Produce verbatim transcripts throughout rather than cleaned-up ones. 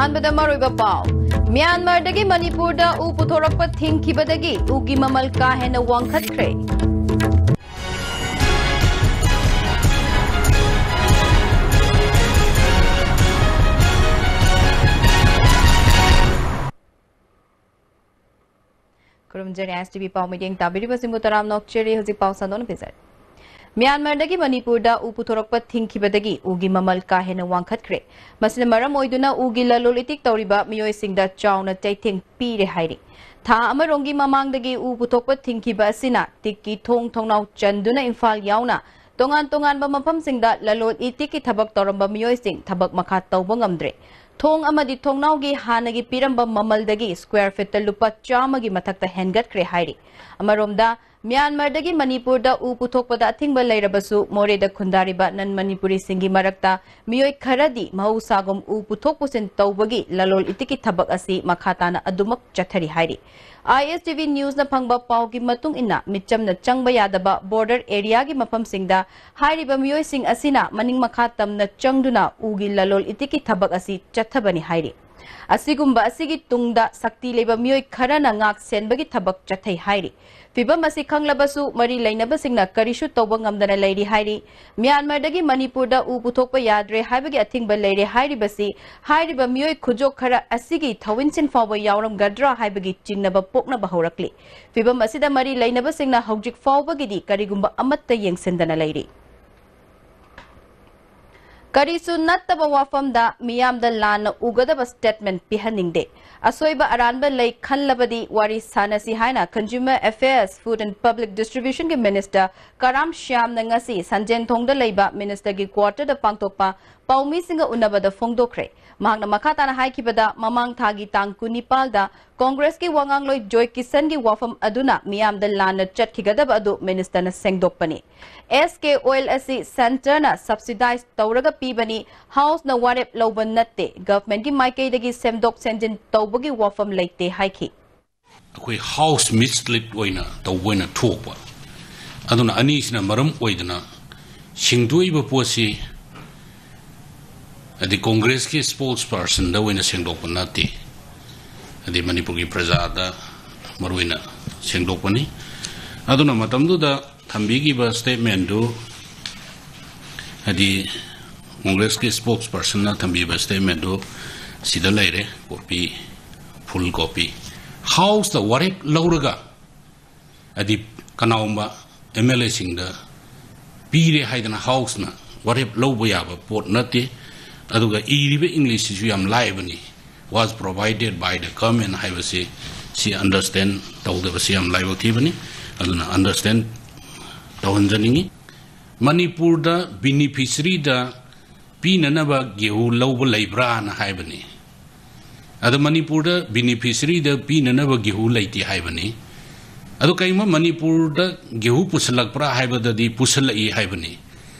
ꯑꯍꯥꯟꯕꯗ ꯃꯔꯨꯑꯣꯏꯕ ꯄꯥꯎ꯫ ꯃ꯭ꯌꯥꯟꯃꯥꯔꯗꯒꯤ ꯃꯅꯤꯄꯨꯔꯗ ꯎ ꯄꯨꯊꯣꯔꯛꯄ ꯊꯤꯡꯈꯤꯕꯗꯒꯤ ꯎꯒꯤ ꯃꯃꯜ ꯀꯥ ꯍꯦꯟꯅ ꯋꯥꯡꯈꯠꯈ꯭ꯔꯦ꯫ ꯈꯨꯔꯨꯝꯖꯔꯤ, ꯑꯥꯏ ꯑꯦꯁ ꯇꯤ ꯚꯤ ꯄꯥꯎ ꯃꯤꯠꯌꯦꯡ ꯇꯥꯕꯤꯔꯤꯕꯁꯤꯡꯕꯨ ꯇꯔꯥꯝꯅ ꯑꯣꯛꯆꯔꯤ꯫ ꯍꯧꯖꯤꯛ ꯄꯥꯎ ꯁꯟꯗꯣꯛꯅ ꯄꯤꯖꯔꯤ꯫ ꯃ꯭ꯌꯥꯟꯃꯥꯔꯗꯒꯤ ꯃꯅꯤꯄꯨꯔꯗ ꯎ ꯄꯨꯊꯣꯔꯛꯄ ꯊꯤꯡꯈꯤꯕꯗꯒꯤ ꯎꯒꯤ ꯃꯃꯜ ꯀꯥ ꯍꯦꯟꯅ ꯋꯥꯡꯈꯠꯈ꯭ꯔꯦ꯫ ꯃꯁꯤꯅ ꯃꯔꯝ ꯑꯣꯏꯗꯨꯅ ꯎꯒꯤ ꯂꯂꯣꯜ ꯏꯇꯤꯛ ꯇꯧꯔꯤꯕ ꯃꯤꯑꯣꯏꯁꯤꯡꯗ ꯆꯥꯎꯅ ꯆꯩꯊꯦꯡ ꯄꯤꯔꯦ ꯍꯥꯏꯔꯤ꯫ ꯊꯥ ꯑꯃꯔꯣꯝꯒꯤ ꯃꯃꯥꯡꯗꯒꯤ ꯎ ꯄꯨꯊꯣꯛꯄ ꯊꯤꯡꯈꯤꯕ ꯑꯁꯤꯅ ꯇꯤꯛꯀꯤ ꯊꯣꯡ ꯊꯣꯡꯅꯥꯎ ꯆꯟꯗꯨꯅ ꯏꯝꯐꯥꯜ ꯌꯥꯎꯅ ꯇꯣꯉꯥꯟ ꯇꯣꯉꯥꯟꯕ ꯃꯐꯝꯁꯤꯡꯗ ꯂꯂꯣꯜ ꯏꯇꯤꯛꯀꯤ ꯊꯕꯛ ꯇꯧꯔꯝꯕ ꯃꯤꯑꯣꯏꯁꯤꯡ ꯊꯕꯛ ꯃꯈꯥ ꯇꯧꯕ ꯉꯝꯗ꯭ꯔꯦ꯫ ꯊꯣꯡ ꯑꯃꯗꯤ ꯊꯣꯡꯅꯥꯎꯒꯤ ꯍꯥꯟꯅꯒꯤ ꯄꯤꯔꯝꯕ ꯃꯃꯜꯗꯒꯤ ꯁ꯭ꯀ꯭ꯋꯥꯔ ꯐꯤꯠꯇ ꯂꯨꯄꯥ ꯆꯥꯝꯃꯒꯤ ꯃꯊꯛꯇ ꯍꯦꯟꯒꯠꯈ꯭ꯔꯦ ꯍꯥꯏꯔꯤ꯫ ꯑꯃꯔꯣꯝꯗ, ꯃ꯭ꯌꯥꯟꯃꯥꯔꯗꯒꯤ ꯃꯅꯤꯄꯨꯔꯗ ꯎ ꯄꯨꯊꯣꯛꯄꯗ ꯑꯊꯤꯡꯕ ꯂꯩꯔꯕꯁꯨ, ꯃꯣꯔꯦꯗ ꯈꯨꯟꯗꯥꯔꯤꯕ ꯅꯟ ꯃꯅꯤꯄꯨꯔꯤꯁꯤꯡꯒꯤ ꯃꯔꯛꯇ ꯃꯤꯑꯣꯏ ꯈꯔꯗꯤ ꯃꯍꯧꯁꯥꯒꯨꯝ ꯎ ꯄꯨꯊꯣꯛ ꯄꯨꯁꯤꯟ ꯇꯧꯕꯒꯤ ꯂꯂꯣꯜ ꯏꯇꯤꯛꯀꯤ ꯊꯕꯛ ꯑꯁꯤ ꯃꯈꯥ ꯇꯥꯅ ꯑꯗꯨꯃꯛ ꯆꯠꯊꯔꯤ ꯍꯥꯏꯔꯤ꯫ ꯑꯥꯏ ꯑꯦꯁ ꯇꯤ ꯚꯤ ꯅ꯭ꯌꯨꯁꯅ ꯐꯪꯕ ꯄꯥꯎꯒꯤ ꯃꯇꯨꯡ ꯏꯟꯅ, ꯃꯤꯆꯝꯅ ꯆꯪꯕ ꯌꯥꯗꯕ ꯕꯣꯔꯗꯔ ꯑꯦꯔꯤꯌꯥꯒꯤ ꯃꯐꯝꯁꯤꯡꯗ ꯍꯥꯏꯔꯤꯕ ꯃꯤꯑꯣꯏꯁꯤꯡ ꯑꯁꯤꯅ ꯃꯅꯤꯡ ꯃꯈꯥ ꯇꯝꯅ ꯆꯪꯗꯨꯅ ꯎꯒꯤ ꯂꯂꯣꯜ ꯏꯇꯤꯛꯀꯤ ꯊꯕꯛ ꯑꯁꯤ ꯆꯠꯊꯕꯅꯤ ꯍꯥꯏꯔꯤ꯫ ꯑꯁꯤꯒꯨꯝꯕ ꯑꯁꯤꯒꯤ ꯇꯨꯡꯗ ꯁꯛꯇꯤ ꯂꯩꯕ ꯃꯤꯑꯣꯏ ꯈꯔꯅ ꯉꯥꯛ ꯁꯦꯟꯕꯒꯤ ꯊꯕꯛ ꯆꯠꯊꯩ ꯍꯥꯏꯔꯤ꯫ ꯐꯤꯚꯝ ꯑꯁꯤ ꯈꯪꯂꯕꯁꯨ ꯃꯔꯤ ꯂꯩꯅꯕꯁꯤꯡꯅ ꯀꯔꯤꯁꯨ ꯇꯧꯕ ꯉꯝꯗꯅ ꯂꯩꯔꯤ ꯍꯥꯏꯔꯤ꯫ ꯃ꯭ꯌꯥꯟꯃꯥꯔꯗꯒꯤ ꯃꯅꯤꯄꯨꯔꯗ ꯎ ꯄꯨꯊꯣꯛꯄ ꯌꯥꯗ꯭ꯔꯦ ꯍꯥꯏꯕꯒꯤ ꯑꯊꯤꯡꯕ ꯂꯩꯔꯦ ꯍꯥꯏꯔꯤꯕꯁꯤ ꯍꯥꯏꯔꯤꯕ ꯃꯤꯑꯣꯏ ꯈꯨꯖꯣꯛ ꯈꯔ ꯑꯁꯤꯒꯤ ꯊꯧꯋꯤꯟꯁꯤꯟ ꯐꯥꯎꯕ ꯌꯥꯎꯔꯝꯒꯗ꯭ꯔꯥ ꯍꯥꯏꯕꯒꯤ ꯆꯤꯡꯅꯕ ꯄꯣꯛꯅꯕ ꯍꯧꯔꯛꯂꯤ꯫ ꯐꯤꯚꯝ ꯑꯁꯤꯗ ꯃꯔꯤ ꯂꯩꯅꯕꯁꯤꯡꯅ ꯍꯧꯖꯤꯛ ꯐꯥꯎꯕꯒꯤꯗꯤ ꯀꯔꯤꯒꯨꯝꯕ ꯑꯃꯠꯇ ꯌꯦꯡꯁꯤꯟꯗꯅ ꯂꯩꯔꯤ꯫ ꯀꯔꯤꯁꯨ ꯅꯠꯇꯕ ꯋꯥꯐꯝꯗ ꯃꯤꯌꯥꯝꯗ ꯂꯥꯟꯅ ꯎꯒꯗꯕ ꯁ꯭ꯇꯦꯠꯃꯦꯟꯠ ꯄꯤꯍꯟꯅꯤꯡꯗꯦ꯫ ꯑꯁꯣꯏꯕ ꯑꯔꯥꯟꯕ ꯂꯩ ꯈꯜꯂꯕꯗꯤ ꯋꯥꯔꯤ ꯁꯥꯟꯅꯁꯤ ꯍꯥꯏꯅ Consumer Affairs, Food and Public Distribution ꯒꯤ ꯃꯤꯅꯤꯁꯇꯔ ꯀꯔꯥꯝ ꯁ꯭ꯌꯥꯝꯅ ꯉꯁꯤ ꯁꯟꯖꯦꯟꯊꯣꯡꯗ ꯂꯩꯕ ꯃꯤꯅꯤꯁꯇꯔꯒꯤ ꯀ꯭ꯋꯥꯇꯔꯗ ꯄꯥꯡꯊꯣꯛꯄ ꯄꯥꯎꯃꯤꯁꯤꯡꯒ ꯎꯅꯕꯗ ꯐꯣꯡꯗꯣꯛꯈ꯭ꯔꯦ꯫ ꯃꯍꯥꯛꯅ ꯃꯈꯥ ꯇꯥꯅ ꯍꯥꯏꯈꯤꯕꯗ, ꯃꯃꯥꯡ ꯊꯥꯒꯤ ꯇꯥꯡ ꯀꯨꯟꯅꯤꯄꯥꯜꯗ ꯀꯣꯡꯒ꯭ꯔꯦꯁꯀꯤ ꯋꯥꯉꯥꯡꯂꯣꯏ ꯖꯣꯏ ꯀꯤꯁꯟꯒꯤ ꯋꯥꯐꯝ ꯑꯗꯨꯅ ꯃꯤꯌꯥꯝꯗ ꯂꯥꯟꯅ ꯆꯠꯈꯤꯒꯗꯕ ꯑꯗꯨ ꯃꯤꯅꯤꯁꯇꯔꯅ ꯁꯦꯡꯗꯣꯛꯄꯅꯤ꯫ ꯑꯦꯁ ꯀꯦ ꯑꯣꯏꯜ ꯑꯁꯤ ꯁꯦꯟꯇꯔꯅ ꯁꯕꯁꯤꯗꯥꯏꯖ ꯇꯧꯔꯒ ꯄꯤꯕꯅꯤ, ꯍꯥꯎꯁꯅ ꯋꯥꯔꯦꯞ ꯂꯧꯕ ꯅꯠꯇꯦ, ꯒꯚꯔꯟꯃꯦꯟꯠꯀꯤ ꯃꯥꯏꯀꯩꯗꯒꯤ ꯁꯦꯝꯗꯣꯛ ꯁꯦꯝꯖꯤꯟ ꯇꯧꯕꯒꯤ ꯋꯥꯐꯝ ꯂꯩꯇꯦ ꯍꯥꯏꯈꯤ꯫ ꯑꯩꯈꯣꯏ ꯍꯥꯎꯁ ꯃꯤꯁꯂꯤꯗ ꯑꯣꯏꯅ ꯇꯧꯕ ꯑꯣꯏꯅ ꯊꯣꯛꯄ꯫ ꯑꯗꯨꯅ ꯑꯅꯤꯁꯤꯅ ꯃꯔꯝ ꯑꯣꯏꯗꯅ ꯁꯤꯡꯗꯣꯛꯏꯕ ꯄꯣꯠꯁꯤ ꯍꯥꯏꯗꯤ ꯀꯣꯡꯒ꯭ꯔꯦꯁꯀꯤ ꯁ꯭ꯄꯣꯛꯁ ꯄꯥꯔꯁꯟꯗ ꯑꯣꯏꯅ ꯁꯦꯡꯗꯣꯛꯄ ꯅꯠꯇꯦ, ꯍꯥꯏꯗꯤ ꯃꯅꯤꯄꯨꯔꯒꯤ ꯄ꯭ꯔꯖꯥꯗ ꯃꯔꯨꯑꯣꯏꯅ ꯁꯦꯡꯗꯣꯛꯄꯅꯤ꯫ ꯑꯗꯨꯅ ꯃꯇꯝꯗꯨꯗ ꯊꯝꯕꯤꯈꯤꯕ ꯁ꯭ꯇꯦꯠꯃꯦꯟꯗꯨ, ꯍꯥꯏꯗꯤ ꯀꯣꯡꯒ꯭ꯔꯦꯁꯀꯤ ꯁ꯭ꯄꯣꯛꯁ ꯄꯥꯔꯁꯟꯅ ꯊꯝꯕꯤꯕ ꯁ꯭ꯇꯦꯠꯃꯦꯟꯗꯨ ꯁꯤꯗ ꯂꯩꯔꯦ, ꯀꯣꯄꯤ, ꯐꯨꯜ ꯀꯣꯄꯤ꯫ ꯍꯥꯎꯁꯇ ꯋꯥꯔꯦꯞ ꯂꯧꯔꯒ, ꯍꯥꯏꯗꯤ ꯀꯅꯥꯒꯨꯝꯕ ꯑꯦꯝ ꯑꯦꯜ ꯑꯦꯁꯤꯡꯗ ꯄꯤꯔꯦ ꯍꯥꯏꯗꯅ ꯍꯥꯎꯁꯅ ꯋꯥꯔꯦꯞ ꯂꯧꯕ ꯌꯥꯕ ꯄꯣꯠ ꯅꯠꯇꯦ꯫ ꯑꯗꯨꯒ ꯏꯔꯤꯕ ꯏꯪꯂꯤꯁꯁꯤꯁꯨ ꯌꯥꯝ ꯂꯥꯏꯕꯅꯤ꯫ "Was provided by the government" ꯍꯥꯏꯕꯁꯤ, ꯁꯤ ꯑꯟꯗꯔꯁꯇꯦꯟ ꯇꯧꯗꯕꯁꯤ ꯌꯥꯝ ꯂꯥꯏꯕꯛ ꯊꯤꯕꯅꯤ꯫ ꯑꯗꯨꯅ ꯑꯟꯗꯔꯁꯇꯦꯟ ꯇꯧꯍꯟꯖꯅꯤꯡꯉꯤ꯫ ꯃꯅꯤꯄꯨꯔꯗ ꯕꯤꯅꯤꯐꯤꯁꯔꯤꯗ ꯄꯤꯅꯅꯕ ꯒꯦꯍꯨ ꯂꯧꯕ ꯂꯩꯕ꯭ꯔꯥꯅ ꯍꯥꯏꯕꯅꯤ꯫ ꯑꯗ ꯃꯅꯤꯄꯨꯔꯗ ꯕꯤꯅꯤꯐꯤꯁꯔꯤꯗ ꯄꯤꯅꯅꯕ ꯒꯦꯍꯨ ꯂꯩꯇꯦ ꯍꯥꯏꯕꯅꯤ꯫ ꯑꯗꯣ ꯀꯩꯒꯨꯝꯕ ꯃꯅꯤꯄꯨꯔꯗ ꯒꯦꯍꯨ ꯄꯨꯁꯜꯂꯛꯄ꯭ꯔꯥ ꯍꯥꯏꯕꯗꯗꯤ ꯄꯨꯁꯜꯂꯛꯏ ꯍꯥꯏꯕꯅꯤ꯫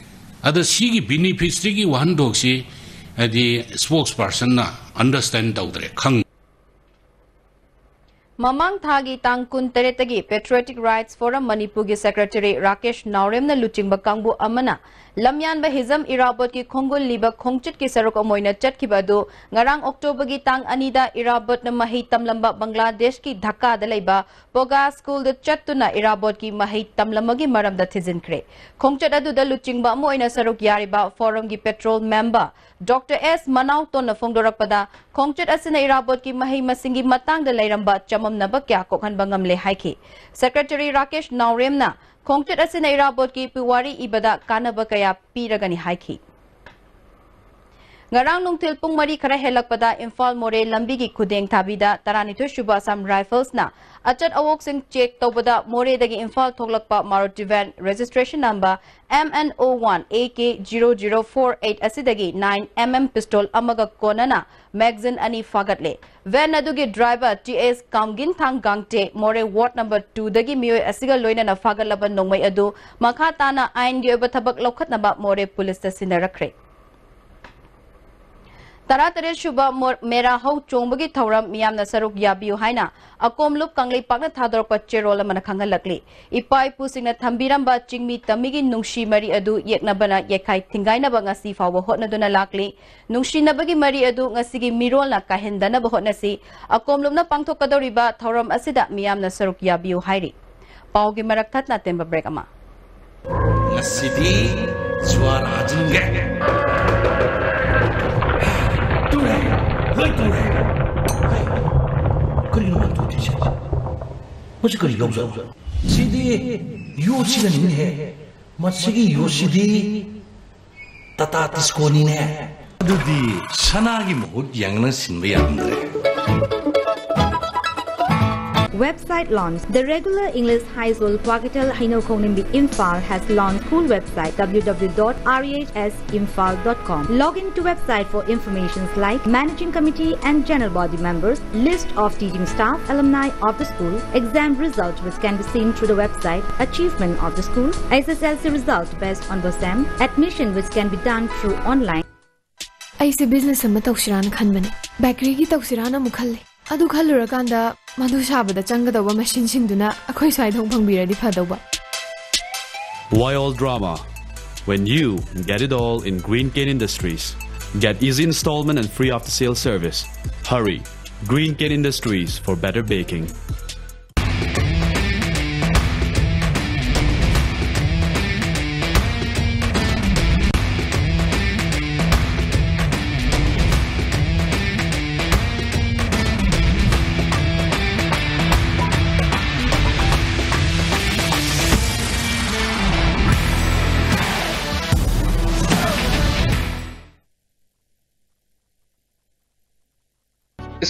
ꯑꯗ ꯁꯤꯒꯤ ꯕꯤꯅꯤꯐꯤꯁꯔꯤꯒꯤ ꯋꯥꯍꯟꯊꯣꯛꯁꯤ, ꯍꯥꯏꯗꯤ, ꯁ꯭ꯄꯣꯛꯁ ꯄꯥꯔꯁꯟꯅ ꯑꯟꯗꯔꯁꯇꯦꯟ ꯇꯧꯗ꯭ꯔꯦ, ꯈꯪ- ꯃꯃꯥꯡ ꯊꯥꯒꯤ ꯇꯥꯡ ꯀꯨꯟꯇꯔꯦꯠꯇꯒꯤ Patriotic Rights Forum ꯃꯅꯤꯄꯨꯔꯒꯤ ꯁꯦꯀ꯭ꯔꯦꯇꯔꯤ ꯔꯥꯀꯦꯁ ꯅꯥꯎꯔꯦꯝꯅ ꯂꯨꯆꯤꯡꯕ ꯀꯥꯡꯕꯨ ꯑꯃꯅ ꯂꯝꯌꯥꯟꯕ ꯍꯤꯖꯝ ꯏꯔꯥꯕꯣꯠꯀꯤ ꯈꯣꯡꯒꯨꯜ ꯂꯤꯕ ꯈꯣꯡꯆꯠꯀꯤ ꯁꯔꯨꯛ ꯑꯃ ꯑꯣꯏꯅ ꯆꯠꯈꯤꯕ ꯑꯗꯨ ꯉꯔꯥꯡ ꯑꯣꯛꯇꯣꯕꯔꯒꯤ ꯇꯥꯡ ꯑꯅꯤꯗ ꯏꯔꯥꯕꯣꯠꯅ ꯃꯍꯩ ꯇꯝꯂꯝꯕ ꯕꯪꯒ꯭ꯂꯥꯗꯦꯁꯀꯤ ꯙꯥꯀꯥꯗ ꯂꯩꯕ ꯄꯣꯒꯥ ꯁ꯭ꯀꯨꯜꯗ ꯆꯠꯇꯨꯅ ꯏꯔꯥꯕꯣꯠꯀꯤ ꯃꯍꯩ ꯇꯝꯂꯝꯕꯒꯤ ꯃꯔꯝꯗ ꯊꯤꯖꯤꯟꯈ꯭ꯔꯦ꯫ ꯈꯣꯡꯆꯠ ꯑꯗꯨꯗ ꯂꯨꯆꯤꯡꯕ ꯑꯃ ꯑꯣꯏꯅ ꯁꯔꯨꯛ ꯌꯥꯔꯤꯕ ꯐꯣꯔꯝꯒꯤ ꯄꯦꯇ꯭ꯔꯣꯜ ꯃꯦꯝꯕꯔ ꯗꯣꯛꯇꯔ ꯑꯦꯁ ꯃꯅꯥꯎꯇꯣꯟꯅ ꯐꯣꯡꯗꯣꯔꯛꯄꯗ, ꯈꯣꯡꯆꯠ ꯑꯁꯤꯅ ꯏꯔꯥꯕꯣꯠꯀꯤ ꯃꯍꯩ ꯃꯁꯤꯡꯒꯤ ꯃꯇꯥꯡꯗ ꯂꯩꯔꯝꯕ ꯆꯃꯝꯅꯕ ꯀꯌꯥ ꯀꯣꯛꯍꯟꯕ ꯉꯝꯂꯦ ꯍꯥꯏꯈꯤ꯫ ꯁꯦꯀ꯭ꯔꯦꯇꯔꯤ ꯔꯥꯀꯦꯁ ꯅꯥꯎꯔꯦꯝꯅ ꯈꯣꯡꯆꯠ ꯑꯁꯤꯅ ꯏꯔꯥꯕꯣꯠꯀꯤ ꯄꯨꯋꯥꯔꯤ ꯏꯕꯗ ꯀꯥꯟꯅꯕ ꯀꯌꯥ ꯄꯤꯔꯒꯅꯤ ꯍꯥꯏꯈꯤ꯫ ꯉꯔꯥꯡ ꯅꯨꯡꯊꯤꯜ ꯄꯨꯡ ꯃꯔꯤ ꯈꯔ ꯍꯦꯜꯂꯛꯄꯗ ꯏꯝꯐꯥꯜ ꯃꯣꯔꯦ ꯂꯝꯕꯤꯒꯤ ꯈꯨꯗꯦꯡ ꯊꯥꯕꯤꯗ ꯇꯔꯥꯅꯤꯊꯣꯏ ꯁꯨꯕ ꯑꯁꯥꯝ ꯔꯥꯏꯐꯜꯁꯅ ꯑꯆꯠ ꯑꯋꯣꯛꯁꯤꯡ ꯆꯦꯛ ꯇꯧꯕꯗ ꯃꯣꯔꯦꯗꯒꯤ ꯏꯝꯐꯥꯜ ꯊꯣꯛꯂꯛꯄ Maruti van registration number M N O one A K zero zero four eight ꯑꯁꯤꯗꯒꯤ nine M M pistol ꯑꯃꯒ ꯀꯣꯟꯅꯅ magazine ꯑꯅꯤ ꯐꯥꯒꯠꯂꯦ꯫ ꯚꯦꯟ ꯑꯗꯨꯒꯤ ꯗ꯭ꯔꯥꯏꯚꯔ ꯇꯤ ꯑꯦꯁ ꯀꯥꯝꯒꯤꯟꯊꯥꯡ ꯒꯥꯡꯇꯦ, ꯃꯣꯔꯦ ward number two ꯗꯒꯤ ꯃꯤꯑꯣꯏ ꯑꯁꯤꯒ ꯂꯣꯏꯅꯅ ꯐꯥꯒꯠꯂꯕ ꯅꯣꯡꯃꯩ ꯑꯗꯨ ꯃꯈꯥ ꯇꯥꯅ ꯑꯥꯏꯟꯒꯤ ꯑꯣꯏꯕ ꯊꯕꯛ ꯂꯧꯈꯠꯅꯕ ꯃꯣꯔꯦ ꯄꯨꯂꯤꯁꯇ ꯁꯤꯟꯅꯔꯛꯈ꯭ꯔꯦ꯫ ꯇꯔꯥꯇꯔꯦꯠ ꯁꯨꯕ ꯃꯣ-, ꯃꯦꯔꯥ ꯍꯧ ꯆꯣꯡꯕꯒꯤ ꯊꯧꯔꯝ ꯃꯤꯌꯥꯝꯅ ꯁꯔꯨꯛ ꯌꯥꯕꯤꯌꯨ ꯍꯥꯏꯅ ꯑꯀꯣꯝꯂꯨꯞ ꯀꯪꯂꯩꯄꯥꯛꯅ ꯊꯥꯗꯣꯔꯛꯄ ꯆꯦꯔꯣꯜ ꯑꯃꯅ ꯈꯪꯍꯜꯂꯛꯂꯤ꯫ ꯏꯄꯥ ꯏꯄꯨꯁꯤꯡꯅ ꯊꯝꯕꯤꯔꯝꯕ ꯆꯤꯡꯃꯤ ꯇꯝꯃꯤꯒꯤ ꯅꯨꯡꯁꯤ ꯃꯔꯤ ꯑꯗꯨ ꯌꯦꯛꯅꯕꯅ ꯌꯦꯛꯈꯥꯏ ꯊꯤꯡꯒꯥꯏꯅꯕ ꯉꯁꯤ ꯐꯥꯎꯕ ꯍꯣꯠꯅꯗꯨꯅ ꯂꯥꯛꯂꯤ꯫ ꯅꯨꯡꯁꯤꯅꯕꯒꯤ ꯃꯔꯤ ꯑꯗꯨ ꯉꯁꯤꯒꯤ ꯃꯤꯔꯣꯜꯅ ꯀꯥꯏꯍꯟꯗꯅꯕ ꯍꯣꯠꯅꯁꯤ꯫ ꯑꯀꯣꯝꯂꯨꯞꯅ ꯄꯥꯡꯊꯣꯛꯀꯗꯧꯔꯤꯕ ꯊꯧꯔꯝ ꯑꯁꯤꯗ ꯃꯤꯌꯥꯝꯅ ꯁꯔꯨꯛ ꯌꯥꯕꯤꯌꯨ ꯍꯥꯏꯔꯤ꯫ ꯄꯥꯎꯒꯤ ꯃꯔꯛ ꯊꯠꯅ ꯑꯇꯦꯟꯕ break ꯑꯃ꯫ ꯉꯁꯤꯗꯤ ꯖ꯭ꯋꯥꯔ ꯍꯥꯖꯤꯟꯒꯦ꯫ ꯇꯨꯔꯦ, ꯂꯣꯏ ꯇꯨꯔꯦ꯫ ꯍꯩ, ꯀꯔꯤꯅꯣ ꯃꯥꯅ ꯇꯧꯗꯣꯏꯁꯦ? ꯃꯁꯤ ꯀꯔꯤ ꯂꯧꯖꯥꯠꯅꯣ? ꯁꯤꯗꯤ ꯌꯣꯠꯁꯤꯅꯅꯤꯅꯦꯍꯦ꯫ ꯃꯁꯤꯒꯤ ꯌꯣꯠꯁꯤꯗꯤ ꯇꯥꯇꯥ ꯇꯤꯁꯀꯣꯅꯤꯅꯦ꯫ ꯑꯗꯨꯗꯤ ꯁꯅꯥꯒꯤ ꯃꯍꯨꯠ ꯌꯥꯡꯅ ꯁꯤꯟꯕ ꯌꯥꯔꯝꯗ꯭ꯔꯦ꯫ Website launch. The regular English high school Kwakitel Hainokongnim Imphal has launched school website w w w dot r e h s imphal dot com. Log in to website for informations like managing committee and general body members, list of teaching staff, alumni of the school, exam result which can be seen through the website, achievement of the school, S S L C result based on BOSEM, admission which can be done through online. ꯑꯩꯁꯦ business ꯑꯃ ꯇꯧꯁꯤꯔꯥꯅ ꯈꯟꯕꯅꯦ꯫ Bakeryꯒꯤ ꯇꯧꯁꯤꯔꯥꯅ ꯑꯃꯨꯛ ꯈꯜꯂꯦ꯫ ꯑꯗꯨ ꯈꯜꯂꯨꯔꯀꯥꯟꯗ ꯃꯗꯨ ꯁꯥꯕꯗ ꯆꯪꯒꯗꯧꯕ machineꯁꯤꯡꯗꯨꯅ ꯑꯩꯈꯣꯏ ꯁ꯭ꯋꯥꯏꯗ ꯑꯃꯨꯛ ꯐꯪꯕꯤꯔꯗꯤ ꯐꯗꯧꯕ꯫ Why all drama when you get it all in Green Cane Industries? Get easy installment and free after-sale service. Hurry! Green Cane Industries for better baking.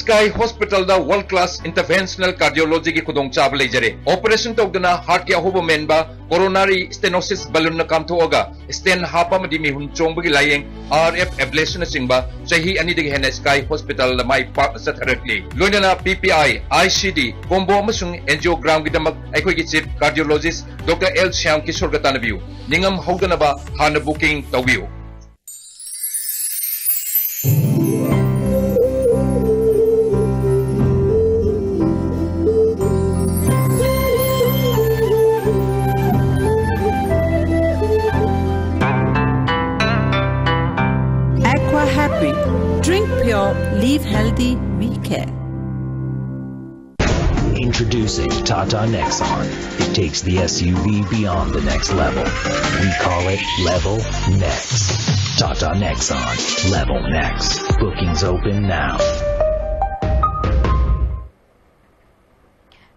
Sky Hospitalꯗ world class interventional cardiologyꯒꯤ ꯈꯨꯗꯣꯡꯆꯥꯕ ꯂꯩꯖꯔꯦ꯫ Operation ꯇꯧꯗꯅ heartꯀꯤ ꯑꯍꯣꯕ ꯃꯦꯟꯕ, coronary stenosis balloonꯅ ꯀꯥꯝꯊꯣꯛꯑꯒ stent ꯍꯥꯞꯄ ꯑꯃꯗꯤ ꯃꯤꯍꯨꯟ ꯆꯣꯡꯕꯒꯤ ꯂꯥꯌꯦꯡ, R F ablationꯅꯆꯤꯡꯕ ꯆꯍꯤ ꯑꯅꯤꯗꯒꯤ ꯍꯦꯟꯅ Sky Hospitalꯗ ꯃꯥꯏ ꯄꯥꯛꯅ ꯆꯠꯊꯔꯛꯂꯤ꯫ ꯂꯣꯏꯅꯅ P P I, I C D, combo ꯑꯃꯁꯨꯡ angiogramꯒꯤꯗꯃꯛ ꯑꯩꯈꯣꯏꯒꯤ chief cardiologist Doctor L Shyam Kishoreꯒ ꯇꯥꯟꯅꯕꯤꯌꯨ꯫ ꯅꯤꯡꯉꯝ ꯍꯧꯗꯅꯕ ꯍꯥꯟꯅ booking ꯇꯧꯕꯤꯌꯨ꯫ Drink pure, live healthy, we care. Introducing Tata Nexon. It takes the S U V beyond the next level. We call it Level Next. Tata Nexon. Level Next. Bookings open now.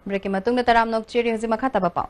Break ꯀꯤ ꯃꯇꯨꯡꯗ ꯇꯔꯥꯝꯅ ꯑꯣꯛꯆꯔꯤ꯫ ꯍꯧꯖꯤꯛ ꯃꯈꯥ ꯇꯥꯕ ꯄꯥꯎ꯫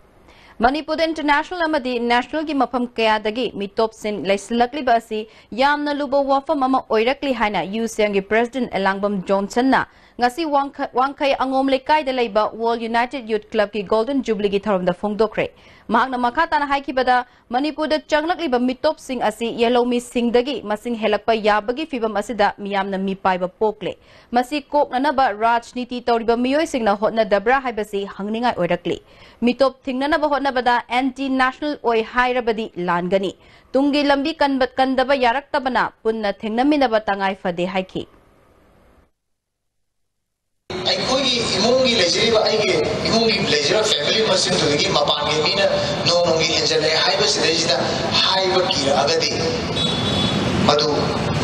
ꯃꯅꯤꯄꯨꯔꯗ international ꯑꯃꯗꯤ national ꯒꯤ ꯃꯐꯝ ꯀꯌꯥꯗꯒꯤ ꯃꯤꯇꯣꯞꯁꯤꯡ ꯂꯩꯁꯤꯜꯂꯛꯂꯤꯕ ꯑꯁꯤ ꯌꯥꯝꯅ ꯂꯨꯕ ꯋꯥꯐꯝ ꯑꯃ ꯑꯣꯏꯔꯛꯂꯤ ꯍꯥꯏꯅ ꯌꯨ ꯁꯤ ꯑꯦꯝꯒꯤ president ꯑꯦꯂꯥꯡꯕꯝ ꯖꯣꯟꯁꯟꯅ ꯉꯁꯤ ꯋꯥꯡꯈ-, ꯋꯥꯡꯈꯩ ꯑꯉꯣꯝ ꯂꯩꯀꯥꯏꯗ ꯂꯩꯕ World United Youth Club ꯀꯤ Golden Jubilee ꯒꯤ ꯊꯧꯔꯝꯗ ꯐꯣꯡꯗꯣꯛꯈ꯭ꯔꯦ꯫ ꯃꯍꯥꯛꯅ ꯃꯈꯥ ꯇꯥꯅ ꯍꯥꯏꯈꯤꯕꯗ, ꯃꯅꯤꯄꯨꯔꯗ ꯆꯪꯂꯛꯂꯤꯕ ꯃꯤꯇꯣꯞꯁꯤꯡ ꯑꯁꯤ ꯌꯦꯜꯍꯧꯃꯤꯁꯤꯡꯗꯒꯤ ꯃꯁꯤꯡ ꯍꯦꯜꯂꯛꯄ ꯌꯥꯕꯒꯤ ꯐꯤꯚꯝ ꯑꯁꯤꯗ ꯃꯤꯌꯥꯝꯅ ꯃꯤꯄꯥꯏꯕ ꯄꯣꯛꯂꯦ꯫ ꯃꯁꯤ ꯀꯣꯛꯅꯅꯕ ꯔꯥꯖꯅꯤꯇꯤ ꯇꯧꯔꯤꯕ ꯃꯤꯑꯣꯏꯁꯤꯡꯅ ꯍꯣꯠꯅꯗꯕ꯭ꯔꯥ ꯍꯥꯏꯕꯁꯤ ꯍꯪꯅꯤꯡꯉꯥꯏ ꯑꯣꯏꯔꯛꯂꯤ꯫ ꯃꯤꯇꯣꯞ ꯊꯤꯡꯅꯅꯕ ꯍꯣꯠꯅꯕꯗ anti national ꯑꯣꯏ ꯍꯥꯏꯔꯕꯗꯤ ꯂꯥꯟꯒꯅꯤ꯫ ꯇꯨꯡꯒꯤ ꯂꯝꯕꯤ ꯀꯟꯕ-, ꯀꯟꯗꯕ ꯌꯥꯔꯛꯇꯕꯅ ꯄꯨꯟꯅ ꯊꯦꯡꯅꯃꯤꯟꯅꯕ ꯇꯉꯥꯏ ꯐꯗꯦ ꯍꯥꯏꯈꯤ꯫ ꯑꯩꯈꯣꯏꯒꯤ ꯏꯃꯨꯡꯒꯤ ꯂꯩꯖꯔꯤꯕ, ꯑꯩꯒꯤ ꯏꯃꯨꯡꯒꯤ ꯂꯩꯖꯔꯤꯕ family ꯃꯁꯤꯡꯗꯨꯗꯒꯤ ꯃꯄꯥꯟꯒꯤ ꯃꯤꯅ ꯅꯣꯡ ꯅꯣꯡꯒꯤ ꯍꯦꯟꯖꯜꯂꯛꯑꯦ ꯍꯥꯏꯕꯁꯤꯗꯩꯁꯤꯗ ꯍꯥꯏꯕ ꯀꯤꯔꯛꯑꯒꯗꯤ, ꯃꯗꯨ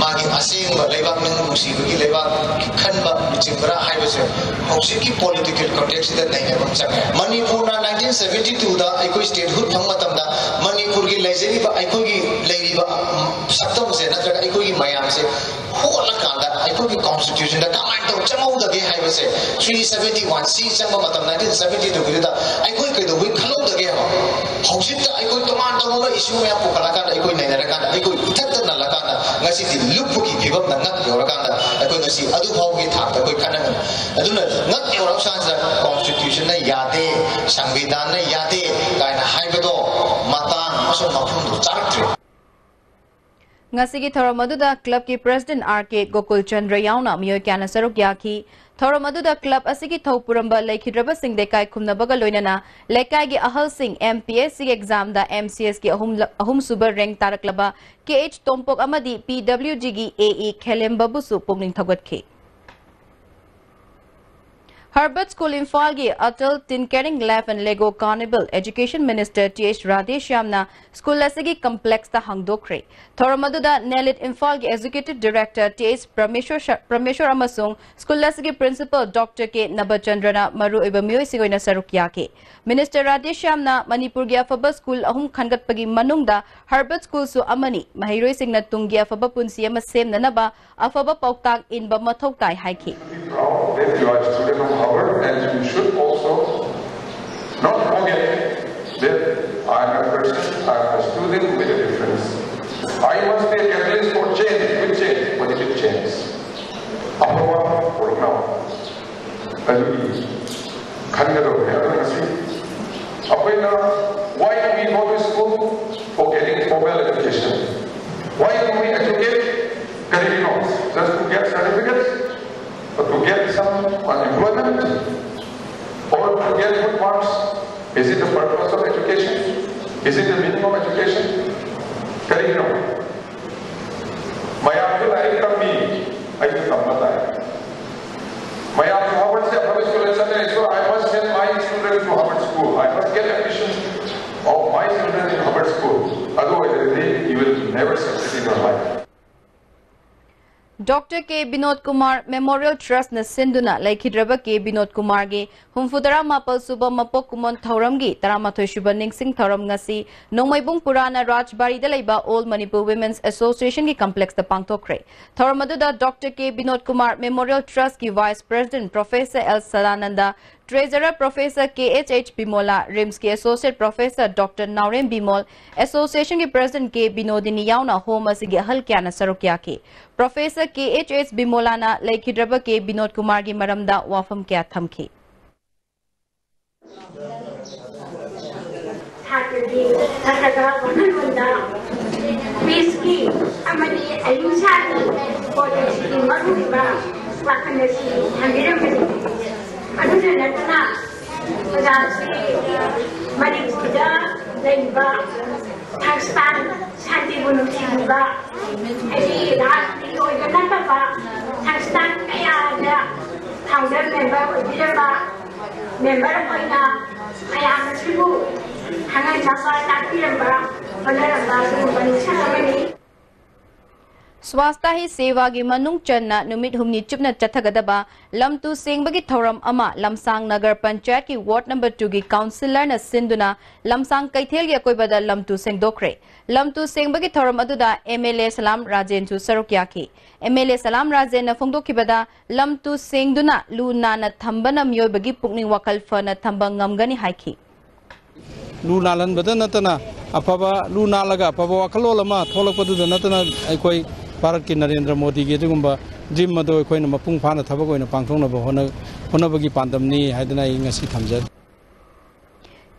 ꯃꯥꯒꯤ ꯑꯁꯦꯡꯕ ꯂꯩꯕꯥꯛ ꯅꯨꯡꯁꯤꯕꯒꯤ ꯂꯩꯕꯥꯛꯀꯤ ꯈꯟꯕ ꯂꯨꯆꯤꯡꯕ꯭ꯔꯥ ꯍꯥꯏꯕꯁꯦ ꯍꯧꯖꯤꯛꯀꯤ political context ꯁꯤꯗ ꯅꯩꯅꯕ ꯑꯃ ꯆꯪꯉꯦ꯫ ꯃꯅꯤꯄꯨꯔꯅ nineteen seventy two ꯗ ꯑꯩꯈꯣꯏ statehood ꯐꯪꯕ ꯃꯇꯝꯗ ꯃꯅꯤꯄꯨꯔꯒꯤ ꯂꯩꯖꯔꯤꯕ, ꯑꯩꯈꯣꯏꯒꯤ ꯂꯩꯔꯤꯕ, ꯎꯝ, ꯁꯛꯇꯝꯁꯦ ꯅꯠꯇ꯭ꯔꯒ ꯑꯩꯈꯣꯏꯒꯤ ꯃꯌꯥꯝꯁꯦ ꯍꯣꯠꯂꯀꯥꯟꯗ ꯑꯩꯈꯣꯏꯒꯤ constitution ꯗ ꯀꯃꯥꯏꯅ ꯇꯧ ꯆꯪꯍꯧꯗꯒꯦ ꯍꯥꯏꯕꯁꯦ, three seventy one C ꯆꯪꯕ ꯃꯇꯝ nineteen seventy two ꯒꯤꯗꯨꯗ ꯑꯩꯈꯣꯏ ꯀꯩꯗꯧꯕꯩ ꯈꯜꯍꯧꯗꯒꯦ ꯍꯥꯏꯕ? ꯍꯧꯖꯤꯛꯇ ꯑꯩꯈꯣꯏ ꯇꯣꯉꯥꯟ ꯇꯣꯉꯥꯟꯕ issue ꯃꯌꯥꯝ ꯄꯨꯈꯠꯂꯀꯥꯟꯗ, ꯑꯩꯈꯣꯏ ꯅꯩꯅꯔꯀꯥꯟꯗ, ꯑꯩꯈꯣꯏ ꯏꯊꯛꯇ ꯅꯜꯂꯀꯥꯟꯗ, ꯉꯁꯤꯗꯤ ꯂꯨꯞꯄꯒꯤ ꯐꯤꯕꯝꯗ ꯉꯛ ꯌꯧꯔꯀꯥꯟꯗ, ꯑꯩꯈꯣꯏ ꯉꯁꯤ ꯑꯗꯨ ꯐꯥꯎꯕꯒꯤ ꯊꯥꯛꯇ ꯑꯩꯈꯣꯏ ꯈꯟꯅ ꯉꯝꯃꯤ꯫ ꯑꯗꯨꯅ ꯉꯛ ꯌꯧꯔꯀꯥꯟꯁꯤꯗ constitution ꯅ ꯌꯥꯗꯦ, ꯁꯪꯕꯤꯙꯥꯟꯅ ꯌꯥꯗꯦ ꯀꯥꯏꯅ ꯍꯥꯏꯕꯗꯣ ꯃꯇꯥꯡ ꯑꯃꯁꯨꯡ ꯃꯐꯝꯗꯨ ꯆꯥꯔꯛꯇ꯭ꯔꯦ꯫ ꯉꯁꯤꯒꯤ ꯊꯧꯔꯝ ꯑꯗꯨꯗ club ꯀꯤ president ꯑꯥꯔ ꯀꯦ ꯒꯣꯀꯨꯜ ꯆꯟꯗ꯭ꯔ ꯌꯥꯎꯅ ꯃꯤꯑꯣꯏ ꯀꯌꯥꯅ ꯁꯔꯨꯛ ꯌꯥꯈꯤ꯫ ꯊꯧꯔꯝ ꯑꯗꯨꯗ club ꯑꯁꯤꯒꯤ ꯊꯧ ꯄꯨꯔꯝꯕ ꯂꯩꯈꯤꯗ꯭ꯔꯕꯁꯤꯡꯗ ꯏꯀꯥꯏ ꯈꯨꯝꯅꯕꯒ ꯂꯣꯏꯅꯅ ꯂꯩꯀꯥꯏꯒꯤ ꯑꯍꯜꯁꯤꯡ, M P S C ꯒꯤ exam ꯗ M C S ꯀꯤ ꯑꯍꯨꯝ, ꯑꯍꯨꯝꯁꯨꯕ rank ꯇꯥꯔꯛꯂꯕ K H ꯇꯣꯝꯄꯣꯛ ꯑꯃꯗꯤ P W G ꯒꯤ A E ꯈꯦꯂꯦꯝꯕꯕꯨꯁꯨ ꯄꯨꯛꯅꯤꯡ ꯊꯧꯒꯠꯈꯤ꯫ Herbert School ꯏꯝꯐꯥꯜꯒꯤ Atal Tinkering Lab and Lego Carnival Education Minister Th Radheshyamꯅ school ꯑꯁꯤꯒꯤ complexꯇ ꯍꯥꯡꯗꯣꯛꯈ꯭ꯔꯦ꯫ ꯊꯧꯔꯝ ꯑꯗꯨꯗ NELIT ꯏꯝꯐꯥꯜꯒꯤ Executive Director Th ꯄ꯭ꯔꯃꯦꯁꯣꯔ ꯁ-, ꯄ꯭ꯔꯃꯦꯁꯣꯔ ꯑꯃꯁꯨꯡ school ꯑꯁꯤꯒꯤ Principal Doctor K ꯅꯕꯆꯟꯗ꯭ꯔꯅ ꯃꯔꯨꯑꯣꯏꯕ ꯃꯤꯑꯣꯏꯁꯤꯡ ꯑꯣꯏꯅ ꯁꯔꯨꯛ ꯌꯥꯈꯤ꯫ Minister ꯔꯥꯙꯦꯁ꯭ꯌꯥꯝꯅ ꯃꯅꯤꯄꯨꯔꯒꯤ ꯑꯐꯕ school ꯑꯍꯨꯝ ꯈꯟꯒꯠꯄꯒꯤ ꯃꯅꯨꯡꯗ Herbert Schoolꯁꯨ ꯑꯃꯅꯤ, ꯃꯍꯩꯔꯣꯏꯁꯤꯡꯅ ꯇꯨꯡꯒꯤ ꯑꯐꯕ ꯄꯨꯟꯁꯤ ꯑꯃ ꯁꯦꯝꯅꯅꯕ ꯑꯐꯕ ꯄꯥꯎꯇꯥꯛ ꯏꯟꯕ ꯃꯊꯧ ꯇꯥꯏ ꯍꯥꯏꯈꯤ꯫ Proud that you are a student of Harvard, and you should also not forget that I am a person, I am a student with a difference. I must be a catalyst for change, with change, positive change. ꯑꯐꯕ ꯄꯨꯔꯛꯅꯕ ꯑꯗꯨꯒꯤ ꯈꯟꯒꯗꯧꯕꯅꯦ꯫ ꯑꯗꯨꯅ ꯉꯁꯤ ꯑꯩꯈꯣꯏꯅ, why do we go to school? For getting formal education. Why do we educate? ꯀꯔꯤꯒꯤꯅꯣ? Just to get certificates? But to get some unemployment? Or to get good marks? Is it the purpose of education? Is it the meaning of education? ꯀꯔꯤꯒꯤꯅꯣ? ꯃꯌꯥꯝꯁꯨ ꯂꯥꯏꯔꯤꯛ ꯇꯝꯃꯤ, ꯑꯩꯁꯨ ꯇꯝꯕ ꯇꯥꯏ꯫ ꯃꯌꯥꯝꯁꯨ Harvardꯁꯦ ꯑꯐꯕ schoolꯗ ꯆꯠꯅꯩ, so I must send my students to Harvard School. I must get admission of my children in Harvard School. ꯑꯗꯨ ꯑꯣꯏꯔꯗꯤ you will never succeed in your life. Doctor K Vinod Kumar Memorial Trustꯅ ꯁꯤꯟꯗꯨꯅ ꯂꯩꯈꯤꯗ꯭ꯔꯕ ꯀꯦ ꯕꯤꯅꯣꯗ ꯀꯨꯃꯥꯔꯒꯤ ꯍꯨꯝꯐꯨꯇꯔꯥ ꯃꯥꯄꯜ ꯁꯨꯕ ꯃꯄꯣꯛ ꯀꯨꯝꯑꯣꯟ ꯊꯧꯔꯝꯒꯤ ꯇꯔꯥꯃꯥꯊꯣꯏ ꯁꯨꯕ ꯅꯤꯡꯁꯤꯡ ꯊꯧꯔꯝ ꯉꯁꯤ ꯅꯣꯡꯃꯩꯕꯨꯡ ꯄꯨꯔꯥꯅ ꯔꯥꯖꯕꯥꯔꯤꯗ ꯂꯩꯕ All Manipur Women's Associationꯒꯤ complexꯇ ꯄꯥꯡꯊꯣꯛꯈ꯭ꯔꯦ꯫ ꯊꯧꯔꯝ ꯑꯗꯨꯗ Doctor K Vinod Kumar Memorial Trustꯀꯤ Vice President Professor L Sadananda, Treasurer Professor K H H ꯕꯤꯃꯣꯂꯥ, RIMSꯀꯤ Associate Professor Doctor ꯅꯥꯎꯔꯦꯝ ꯕꯤꯃꯣꯜ, Associationꯒꯤ President K ꯕꯤꯅꯣꯗꯤꯅꯤ ꯌꯥꯎꯅ ꯍꯣꯝ ꯑꯁꯤꯒꯤ ꯑꯍꯜ ꯀꯌꯥꯅ ꯁꯔꯨꯛ ꯌꯥꯈꯤ꯫ Professor K H H ꯕꯤꯃꯣꯂꯥꯅ ꯂꯩꯈꯤꯗ꯭ꯔꯕ ꯀꯦ ꯕꯤꯅꯣꯗ ꯀꯨꯃꯥꯔꯒꯤ ꯃꯔꯝꯗ ꯋꯥꯐꯝ ꯀꯌꯥ ꯊꯝꯈꯤ꯫ ꯁꯥꯇ꯭ꯔꯒꯤ ꯅꯠꯇ꯭ꯔꯒ ꯋꯥꯈꯜꯂꯣꯟꯗ peaceꯀꯤ ꯑꯃꯗꯤ ꯑꯍꯤꯡꯁꯥꯒꯤ ꯄꯣꯂꯤꯁꯤꯒꯤ ꯃꯔꯨꯑꯣꯏꯕ ꯋꯥꯈꯜ ꯑꯁꯤ ꯊꯝꯕꯤꯔꯝꯕꯅꯤ꯫ ꯑꯗꯨꯗ ꯅꯠꯇꯅ ꯑꯣꯖꯥꯁꯤ ꯃꯅꯤꯄꯨꯔꯗ ꯂꯩꯔꯤꯕ ꯁꯪꯁꯊꯥꯟ ꯁꯥꯟꯇꯤꯕꯨ ꯅꯨꯡꯁꯤꯕꯤꯕ ꯍꯥꯏꯗꯤ ꯔꯥꯖꯅꯤꯇꯤꯒꯤ ꯑꯣꯏꯕ ꯅꯠꯇꯕ ꯁꯪꯁꯊꯥꯟ ꯀꯌꯥꯗ Founder member ꯑꯣꯏꯕꯤꯔꯝꯕ member ꯑꯩꯈꯣꯏꯅ ꯃꯌꯥꯝ ꯑꯁꯤꯕꯨ ꯊꯥꯡꯒꯩ ꯆꯥꯛꯄ ꯇꯥꯛꯄꯤꯔꯝꯕ ꯍꯣꯠꯅꯔꯝꯕ ꯑꯗꯨꯒꯨꯝꯕ ꯃꯤꯁꯛ ꯑꯃꯅꯤ꯫ Swastha Hi Sevaꯒꯤ ꯃꯅꯨꯡ ꯆꯟꯅ ꯅꯨꯃꯤꯠ ꯍꯨꯝꯅꯤ ꯆꯨꯞꯅ ꯆꯠꯊꯒꯗꯕ ꯂꯝ ꯇꯨ ꯁꯦꯡꯕꯒꯤ ꯊꯧꯔꯝ ꯑꯃ ꯂꯝꯁꯥꯡ ꯅꯒꯔ ꯄꯟꯆꯥꯌꯠꯀꯤ ward number twoꯒꯤ councillorꯅ ꯁꯤꯟꯗꯨꯅ ꯂꯝꯁꯥꯡ ꯀꯩꯊꯦꯜꯒꯤ ꯑꯀꯣꯏꯕꯗ ꯂꯝ ꯇꯨ ꯁꯦꯡꯗꯣꯛꯈ꯭ꯔꯦ꯫ ꯂꯝ ꯇꯨ ꯁꯦꯡꯕꯒꯤ ꯊꯧꯔꯝ ꯑꯗꯨꯗ MLA ꯁꯂꯥꯝ ꯔꯥꯖꯦꯟꯁꯨ ꯁꯔꯨꯛ ꯌꯥꯈꯤ꯫ MLA ꯁꯂꯥꯝ ꯔꯥꯖꯦꯟꯅ ꯐꯣꯡꯗꯣꯛꯈꯤꯕꯗ, ꯂꯝ ꯇꯨ ꯁꯦꯡꯗꯨꯅ ꯂꯨ ꯅꯥꯟꯅ ꯊꯝꯕꯅ ꯃꯤꯑꯣꯏꯕꯒꯤ ꯄꯨꯛꯅꯤꯡ ꯋꯥꯈꯜ ꯐꯅ ꯊꯝꯕ ꯉꯝꯒꯅꯤ ꯍꯥꯏꯈꯤ꯫ ꯂꯨ ꯅꯥꯜꯍꯟꯕꯗ ꯅꯠꯇꯅ ꯑꯐꯕ, ꯂꯨ ꯅꯥꯜꯂꯒ ꯑꯐꯕ ꯋꯥꯈꯜꯂꯣꯟ ꯑꯃ ꯊꯣꯛꯂꯛꯄꯗꯨꯗ ꯅꯠꯇꯅ ꯑꯩꯈꯣꯏ ꯚꯥꯔꯠꯀꯤ ꯅꯔꯦꯟꯗ꯭ꯔ ꯃꯣꯗꯤꯒꯤ ꯑꯗꯨꯒꯨꯝꯕ dream ꯑꯗꯨ ꯑꯩꯈꯣꯏꯅ ꯃꯄꯨꯡ ꯐꯥꯅ ꯊꯕꯛ ꯑꯣꯏꯅ ꯄꯥꯡꯊꯣꯛꯅꯕ ꯍꯣꯠꯅ-, ꯍꯣꯠꯅꯕꯒꯤ ꯄꯥꯟꯗꯝꯅꯤ ꯍꯥꯏꯗꯅ ꯑꯩ ꯉꯁꯤ ꯊꯝꯖꯔꯤ꯫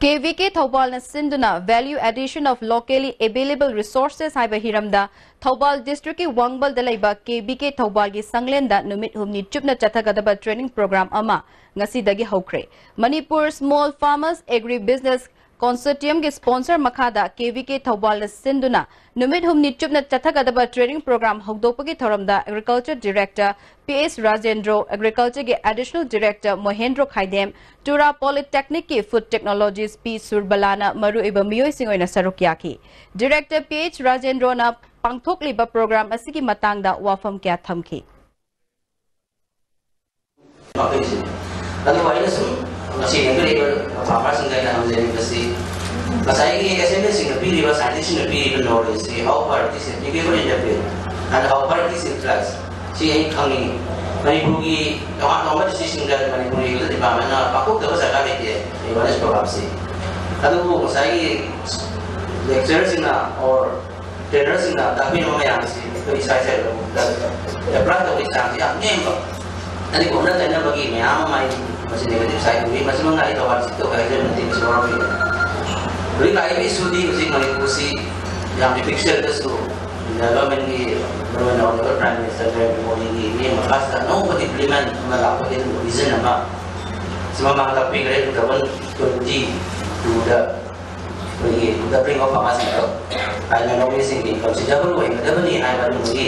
KVK ꯊꯧꯕꯥꯜꯅ ꯁꯤꯟꯗꯨꯅ Value Addition of Locally Available Resources ꯍꯥꯏꯕ ꯍꯤꯔꯝꯗ ꯊꯧꯕꯥꯜ districtꯀꯤ ꯋꯥꯡꯕꯜꯗ ꯂꯩꯕ KVK ꯊꯧꯕꯥꯜꯒꯤ ꯁꯪꯂꯦꯟꯗ ꯅꯨꯃꯤꯠ ꯍꯨꯝꯅꯤ ꯆꯨꯞꯅ ꯆꯠꯊꯒꯗꯕ training program ꯑꯃ ꯉꯁꯤꯗꯒꯤ ꯍꯧꯈ꯭ꯔꯦ꯫ Manipur Small Farmers Agri Business Consortiumꯒꯤ sponsor ꯃꯈꯥꯗ KVK ꯊꯧꯕꯥꯜꯅ ꯁꯤꯟꯗꯨꯅ ꯅꯨꯃꯤꯠ ꯍꯨꯝꯅꯤ ꯆꯨꯞꯅ ꯆꯠꯊꯒꯗꯕ training program ꯍꯧꯗꯣꯛꯄꯒꯤ ꯊꯧꯔꯝꯗ Agriculture Director P H Rajendro, Agricultureꯒꯤ Additional Director ꯃꯣꯍꯦꯟꯗ꯭ꯔꯣ ꯈꯥꯏꯗꯦꯝ, Tura Polytechnicꯀꯤ Food Technologist P ꯁꯨꯔꯕꯂꯥꯅ ꯃꯔꯨꯑꯣꯏꯕ ꯃꯤꯑꯣꯏꯁꯤꯡ ꯑꯣꯏꯅ ꯁꯔꯨꯛ ꯌꯥꯈꯤ꯫ Director P H Rajendroꯅ ꯄꯥꯡꯊꯣꯛꯂꯤꯕ program ꯑꯁꯤꯒꯤ ꯃꯇꯥꯡꯗ ꯋꯥꯐꯝ ꯀꯌꯥ ꯊꯝꯈꯤ꯫ ꯑꯩꯈꯣꯏꯁꯦ꯫ ꯑꯗꯨꯕꯨ ꯑꯩꯅ ꯁꯨꯝ ꯉꯁꯤ ꯂꯦꯡꯕꯤꯔꯛꯏꯕ farmerꯁꯤꯡꯗ ꯑꯩꯅ ꯍꯪꯖꯅꯤꯡꯕꯁꯤ, ꯉꯁꯥꯏꯒꯤ expertꯁꯤꯡꯅ ꯄꯤꯔꯤꯕ, scientistꯁꯤꯡꯅ ꯄꯤꯔꯤꯕ knowledgeꯁꯤ how far it is applicable in the field and how far it is in practice? ꯁꯤ ꯑꯩ ꯈꯪꯅꯤꯡꯉꯤ꯫ ꯃꯅꯤꯄꯨꯔꯒꯤ ꯇꯣꯉꯥꯟ ꯇꯣꯉꯥꯟꯕ districtꯁꯤꯡꯗ ꯃꯅꯤꯄꯨꯔꯒꯤ health departmentꯅ ꯄꯥꯡꯊꯣꯛꯇꯕ ꯖꯒꯥ ꯂꯩꯇꯦ awareness programꯁꯤ꯫ ꯑꯗꯨꯕꯨ ꯉꯁꯥꯏꯒꯤ lecturerꯁꯤꯡꯅ or trainerꯁꯤꯡꯅ ꯇꯥꯛꯄꯤꯔꯝꯕ ꯃꯌꯥꯝꯁꯤ ꯑꯩꯈꯣꯏ ꯏꯁꯥ ꯏꯁꯥꯒꯤ ꯂꯧꯕꯨꯛꯇ apply ꯇꯧꯕꯒꯤ ꯆꯥꯡꯁꯤ ꯌꯥꯝ ꯅꯦꯝꯕ꯫ ꯑꯗꯨꯒ ꯑꯣꯟꯅ ꯇꯩꯅꯕꯒꯤ ꯃꯌꯥꯝ ꯑꯃ ꯑꯩ ꯃꯁꯤ negative side ꯎꯏ꯫ ꯃꯁꯤꯃꯛꯅ ꯑꯩ ꯊꯧꯕꯥꯜ districtꯇ ꯑꯣꯏ ꯍꯥꯏꯖꯕ ꯅꯠꯇꯦ, ꯃꯁꯤ ꯋꯥꯔꯧꯕꯤꯒꯅꯨ꯫ ꯍꯧꯖꯤꯛ ꯂꯥꯛꯏꯕ issue ꯗꯤ ꯍꯧꯖꯤꯛ ꯃꯅꯤꯄꯨꯔꯁꯤ ꯌꯥꯝ difficult ꯁꯨ developmentꯀꯤ ꯃꯔꯨꯑꯣꯏꯅ Honourable Prime Minister ꯅꯔꯦꯟꯗ꯭ꯔ ꯃꯣꯗꯤꯒꯤ ꯃꯤꯠꯌꯦꯡ ꯃꯈꯥꯁꯤꯗ ꯑꯅꯧꯕ development ꯑꯃ ꯂꯥꯛꯄꯒꯤ ꯑꯗꯨꯒꯨꯝꯕ vision ꯑꯃ ꯁꯤ ꯃꯃꯥꯡ ꯇꯥꯛꯄꯤꯈ꯭ꯔꯦ, two thousand twenty twoꯗ ꯑꯩꯈꯣꯏꯒꯤ doubling of farmers income ꯍꯥꯏꯅ ꯂꯧꯃꯤꯁꯤꯡꯒꯤ incomeꯁꯤ double ꯑꯣꯏꯒꯗꯕꯅꯤ ꯍꯥꯏꯕ ꯑꯗꯨꯒꯤ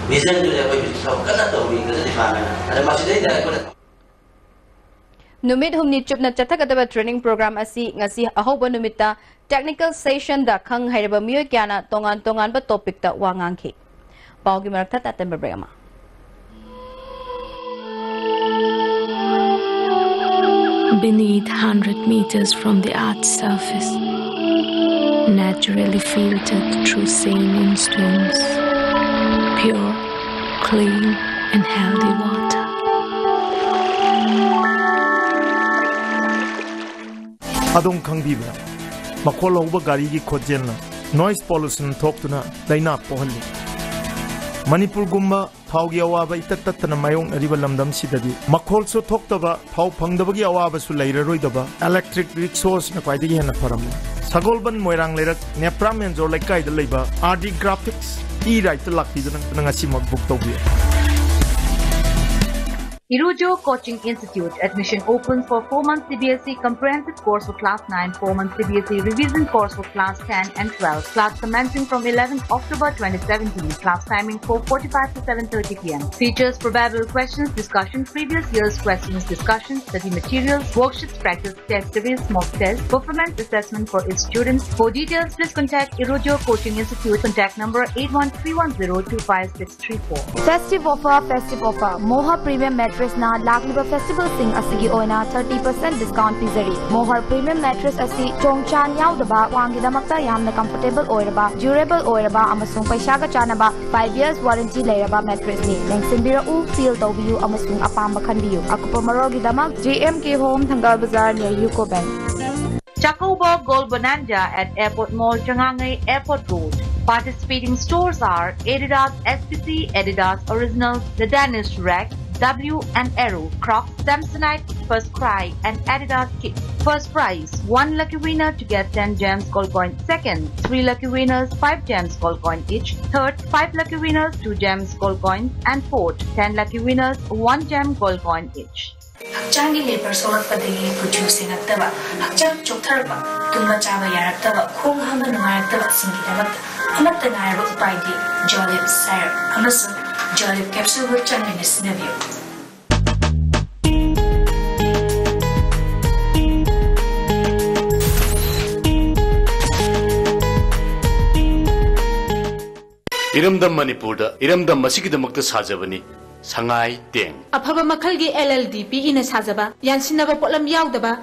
ꯚꯤꯖꯟꯗꯨꯅ ꯑꯩꯈꯣꯏ ꯍꯧꯖꯤꯛ ꯊꯕꯛ ꯀꯟꯅ ꯇꯧꯔꯤ ꯒꯖꯦꯠ ꯗꯤꯄꯥꯔꯠꯃꯦꯟꯅ꯫ ꯑꯗ ꯃꯁꯤꯗꯩꯗ ꯑꯩꯈꯣꯏꯅ ꯅꯨꯃꯤꯠ ꯍꯨꯝꯅꯤ ꯆꯨꯞꯅ ꯆꯠꯊꯒꯗꯕ training program ꯑꯁꯤ ꯉꯁꯤ ꯑꯍꯧꯕ ꯅꯨꯃꯤꯠꯇ technical sessionꯗ ꯈꯪ ꯍꯩꯔꯕ ꯃꯤꯑꯣꯏ ꯀꯌꯥꯅ ꯇꯣꯉꯥꯟ ꯇꯣꯉꯥꯟꯕ topicꯇ ꯋꯥ ꯉꯥꯡꯈꯤ꯫ ꯄꯥꯎꯒꯤ ꯃꯔꯛꯇ ꯇꯥꯇꯟꯕ break ꯑꯃ꯫ Beneath hundred meters from the earth's surface, naturally filtered through saline streams, pure, clean and healthy water. ꯑꯗꯣꯝ ꯈꯪꯕꯤꯕ꯭ꯔꯥ? ꯃꯈꯣꯜ ꯍꯧꯕ ꯒꯥꯔꯤꯒꯤ ꯈꯣꯟꯖꯦꯜꯅ noise pollution ꯊꯣꯛꯇꯨꯅ ꯂꯥꯏꯅꯥ ꯄꯣꯛꯍꯜꯂꯤ꯫ ꯃꯅꯤꯄꯨꯔꯒꯨꯝꯕ ꯊꯥꯎꯒꯤ ꯑꯋꯥꯕ ꯏꯇꯠ ꯇꯠꯇꯅ ꯃꯥꯌꯣꯛꯅꯔꯤꯕ ꯂꯝꯗꯝꯁꯤꯗꯗꯤ ꯃꯈꯣꯜꯁꯨ ꯊꯣꯛꯇꯕ, ꯊꯥꯎ ꯐꯪꯗꯕꯒꯤ ꯑꯋꯥꯕꯁꯨ ꯂꯩꯔꯔꯣꯏꯗꯕ electric rickshawꯁꯤꯅ ꯈ꯭ꯋꯥꯏꯗꯒꯤ ꯍꯦꯟꯅ ꯐꯔꯝꯂꯦ꯫ ꯁꯒꯣꯜꯕꯟ ꯃꯣꯏꯔꯥꯡ ꯂꯩꯔꯛ ꯅꯦꯄ꯭ꯔꯥ ꯃꯦꯟꯖꯣꯔ ꯂꯩꯀꯥꯏꯗ ꯂꯩꯕ RD Graphics ꯏ ꯔꯥꯏꯠꯇ ꯂꯥꯛꯄꯤꯗꯨꯅ ꯉꯁꯤꯃꯛ book ꯇꯧꯕꯤꯌꯨ꯫ Irujo Coaching Institute. Admission open for four months C B S E comprehensive course for class nine, four months C B S E revision course for class ten and twelve. Class commencing from eleventh October twenty seventeen. Class timing four forty-five to seven thirty p m. Features: probable questions discussion, previous year's questions discussion, study materials, worksheets, practice test series, mock test, performance assessment for each student. For details, please contact Irujo Coaching Institute. Contact number eight one three one zero two five six three four. Festive offer, festive offer. Mohar Premium Mattressꯅ ꯂꯥꯛꯂꯤꯕ festivalꯁꯤꯡ ꯑꯁꯤꯒꯤ ꯑꯣꯏꯅ thirty percent discount ꯄꯤꯖꯔꯤ꯫ Mohar Premium Mattress ꯑꯁꯤ ꯆꯣꯡꯆꯥꯟ ꯌꯥꯎꯗꯕ, ꯈ꯭ꯋꯥꯡꯒꯤꯗꯃꯛꯇ ꯌꯥꯝꯅ comfortable ꯑꯣꯏꯔꯕ, durable ꯑꯣꯏꯔꯕ ꯑꯃꯁꯨꯡ ꯄꯩꯁꯥꯒ ꯆꯥꯟꯅꯕ five years warranty ꯂꯩꯔꯕ mattressꯅꯤ꯫ ꯂꯦꯡꯁꯤꯟꯕꯤꯔꯛꯎ, feel ꯇꯧꯕꯤꯌꯨ ꯑꯃꯁꯨꯡ ꯑꯄꯥꯝꯕ ꯈꯟꯕꯤꯌꯨ꯫ ꯑꯀꯨꯞꯄ ꯃꯔꯣꯜꯒꯤꯗꯃꯛ J M K Home, Thangal Bazar, near UCO Bank. Chakouba Gold Bonanza at Airport Mall, Changangei Airport Road. Participating stores are Adidas S P C, Adidas Originals, The Danish Rack, W and Arrow, Crocs, Samsonite, First Cry, and Adidas Kids. First prize, one lucky winner to get ten gems gold coin. Second, three lucky winners, five gems gold coin each. Third, five lucky winners, two gems gold coin. And fourth, ten lucky winners, one gem gold coin each. ꯍꯛꯆꯥꯡꯒꯤ labour ꯁꯣꯛꯂꯛꯄꯗꯒꯤ ꯀꯨꯆꯨ ꯁꯦꯡꯉꯛꯇꯕ, ꯍꯛꯆꯥꯡ ꯆꯣꯛꯊꯔꯛꯄ, ꯇꯨꯝꯕ ꯆꯥꯕ ꯌꯥꯔꯛꯇꯕ, ꯈꯣꯡ ꯍꯥꯝꯕ ꯅꯨꯡꯉꯥꯏꯔꯛꯇꯕꯁꯤꯡꯒꯤꯗꯃꯛꯇ ꯑꯃꯠꯇ ꯉꯥꯏꯔꯕ ꯎꯄꯥꯏꯗꯤ ꯖꯣꯂꯤꯞ ꯁꯥꯏꯔꯞ ꯑꯃꯁꯨꯡ ꯖꯣꯂꯤꯞ ꯀꯦꯞꯁꯨꯜꯕꯨ ꯆꯥꯡ ꯅꯥꯏꯅ ꯁꯤꯖꯤꯟꯅꯕꯤꯌꯨ꯫ ꯏꯔꯝꯗꯝ ꯃꯅꯤꯄꯨꯔꯗ ꯏꯔꯝꯗꯝ ꯑꯁꯤꯒꯤꯗꯃꯛꯇ ꯁꯥꯖꯕꯅꯤ ꯁꯉꯥꯏ ꯇꯦꯡ꯫ ꯑꯐꯕ ꯃꯈꯜꯒꯤ ꯑꯦꯜ ꯑꯦꯜ ꯗꯤ ꯄꯤ ꯏꯅ ꯁꯥꯖꯕ, ꯌꯥꯟꯁꯤꯟꯅꯕ ꯄꯣꯠꯂꯝ ꯌꯥꯎꯗꯕ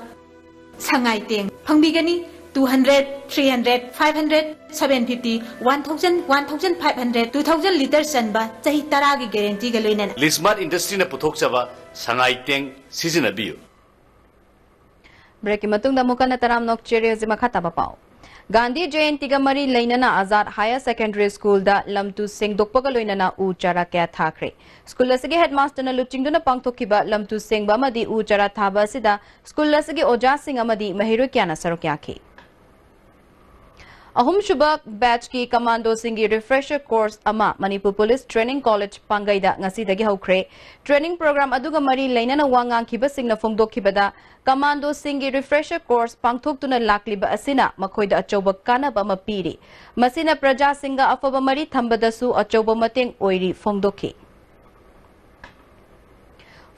ꯁꯉꯥꯏ ꯇꯦꯡ ꯐꯪꯕꯤꯒꯅꯤ꯫ Two hundred, three hundred, five hundred, seven fifty, one thousand, one thousand five hundred, two thousand litre ꯆꯟꯕ ꯆꯍꯤ ꯇꯔꯥꯒꯤ guarantee ꯒ ꯂꯣꯏꯅꯅ꯫ ꯂꯤꯁꯃꯥꯔꯠ ꯏꯟꯗꯁꯇ꯭ꯔꯤꯅ ꯄꯨꯊꯣꯛꯆꯕ ꯁꯉꯥꯏ ꯇꯦꯡ ꯁꯤꯖꯤꯟꯅꯕꯤꯌꯨ꯫ Break ꯀꯤ ꯃꯇꯨꯡꯗ ꯑꯃꯨꯛ ꯍꯟꯅ ꯇꯔꯥꯝꯅ ꯑꯣꯛꯆꯔꯤ꯫ ꯍꯧꯖꯤꯛ ꯃꯈꯥ ꯇꯥꯕ ꯄꯥꯎ꯫ ꯒꯥꯟꯙꯤ ꯖꯌꯟꯇꯤꯒ ꯃꯔꯤ ꯂꯩꯅꯅ ꯑꯥꯖꯥꯗ ꯍꯥꯌꯔ ꯁꯦꯀꯦꯟꯗꯔꯤ ꯁ꯭ꯀꯨꯜꯗ ꯂꯝ ꯇꯨ ꯁꯦꯡꯗꯣꯛꯄꯒ ꯂꯣꯏꯅꯅ ꯎ ꯆꯥꯔꯥ ꯀꯌꯥ ꯊꯥꯈ꯭ꯔꯦ꯫ ꯁ꯭ꯀꯨꯜ ꯑꯁꯤꯒꯤ ꯍꯦꯗꯃꯥꯁꯇꯔꯅ ꯂꯨꯆꯤꯡꯗꯨꯅ ꯄꯥꯡꯊꯣꯛꯈꯤꯕ ꯂꯝ ꯇꯨ ꯁꯦꯡꯕ ꯑꯃꯗꯤ ꯎ ꯆꯥꯔꯥ ꯊꯥꯕ ꯑꯁꯤꯗ ꯁ꯭ꯀꯨꯜ ꯑꯁꯤꯒꯤ ꯑꯣꯖꯥꯁꯤꯡ ꯑꯃꯗꯤ ꯃꯍꯩꯔꯣꯏ ꯀꯌꯥꯅ ꯁꯔꯨꯛ ꯌꯥꯈꯤ꯫ ꯑꯍꯨꯝꯁꯨꯕ batch ꯀꯤ ꯀꯃꯥꯟꯗꯣꯁꯤꯡꯒꯤ refresher course ꯑꯃ ꯃꯅꯤꯄꯨꯔ ꯄꯨꯂꯤꯁ ꯇ꯭ꯔꯦꯅꯤꯡ ꯀꯣꯂꯦꯖ ꯄꯥꯡꯒꯩꯗ ꯉꯁꯤꯗꯒꯤ ꯍꯧꯈ꯭ꯔꯦ꯫ ꯇ꯭ꯔꯦꯅꯤꯡ ꯄ꯭ꯔꯣꯒ꯭ꯔꯥꯝ ꯑꯗꯨꯒ ꯃꯔꯤ ꯂꯩꯅꯅ ꯋꯥ ꯉꯥꯡꯈꯤꯕꯁꯤꯡꯅ ꯐꯣꯡꯗꯣꯛꯈꯤꯕꯗ, ꯀꯃꯥꯟꯗꯣꯁꯤꯡꯒꯤ refresher course ꯄꯥꯡꯊꯣꯛꯇꯨꯅ ꯂꯥꯛꯂꯤꯕ ꯑꯁꯤꯅ ꯃꯈꯣꯏꯗ ꯑꯆꯧꯕ ꯀꯥꯟꯅꯕ ꯑꯃ ꯄꯤꯔꯤ꯫ ꯃꯁꯤꯅ ꯄ꯭ꯔꯖꯥꯁꯤꯡꯒ ꯑꯐꯕ ꯃꯔꯤ ꯊꯝꯕꯗꯁꯨ ꯑꯆꯧꯕ ꯃꯇꯦꯡ ꯑꯣꯏꯔꯤ ꯐꯣꯡꯗꯣꯛꯈꯤ꯫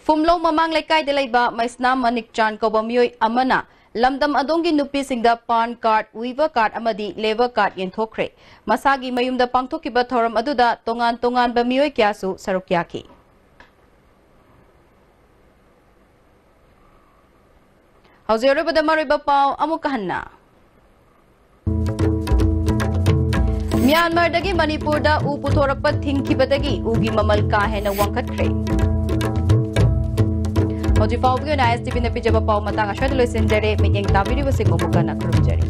ꯐꯨꯝꯂꯧ ꯃꯃꯥꯡ ꯂꯩꯀꯥꯏꯗ ꯂꯩꯕ ꯃꯩꯁꯅꯥꯝ ꯃꯅꯤꯛꯆꯥꯟ ꯀꯧꯕ ꯃꯤꯑꯣꯏ ꯑꯃꯅ ꯂꯝꯗꯝ ꯑꯗꯣꯝꯒꯤ ꯅꯨꯄꯤꯁꯤꯡꯗ PAN card, weaver card ꯑꯃꯗꯤ labour card ꯌꯦꯟꯊꯣꯛꯈ꯭ꯔꯦ꯫ ꯃꯁꯥꯒꯤ ꯃꯌꯨꯝꯗ ꯄꯥꯡꯊꯣꯛꯈꯤꯕ ꯊꯧꯔꯝ ꯑꯗꯨꯗ ꯇꯣꯉꯥꯟ ꯇꯣꯉꯥꯟꯕ ꯃꯤꯑꯣꯏ ꯀꯌꯥꯁꯨ ꯁꯔꯨꯛ ꯌꯥꯈꯤ꯫ ꯍꯧꯖꯤꯛ ꯑꯔꯣꯏꯕꯗ ꯃꯔꯨꯑꯣꯏꯕ ꯄꯥꯎ ꯑꯃꯨꯛꯀ ꯍꯟꯅ꯫ ꯃ꯭ꯌꯥꯟꯃꯥꯔꯗꯒꯤ ꯃꯅꯤꯄꯨꯔꯗ ꯎ ꯄꯨꯊꯣꯔꯛꯄ ꯊꯤꯡꯈꯤꯕꯗꯒꯤ ꯎꯒꯤ ꯃꯃꯜ ꯀꯥ ꯍꯦꯟꯅ ꯋꯥꯡꯈꯠꯈ꯭ꯔꯦ꯫ ꯍꯧꯖꯤꯛ ꯐꯥꯎꯕꯒꯤ ꯑꯣꯏꯅ ISTV ꯅ ꯄꯤꯖꯕ ꯄꯥꯎ ꯃꯇꯥꯡ ꯑꯁ꯭ꯋꯥꯏꯗ ꯂꯣꯏꯁꯤꯟꯖꯔꯦ꯫ ꯃꯤꯠꯌꯦꯡ ꯇꯥꯕꯤꯔꯤꯕꯁꯤꯡꯕꯨ ꯑꯃꯨꯛ ꯍꯟꯅ ꯈꯨꯔꯨꯝꯖꯔꯤ꯫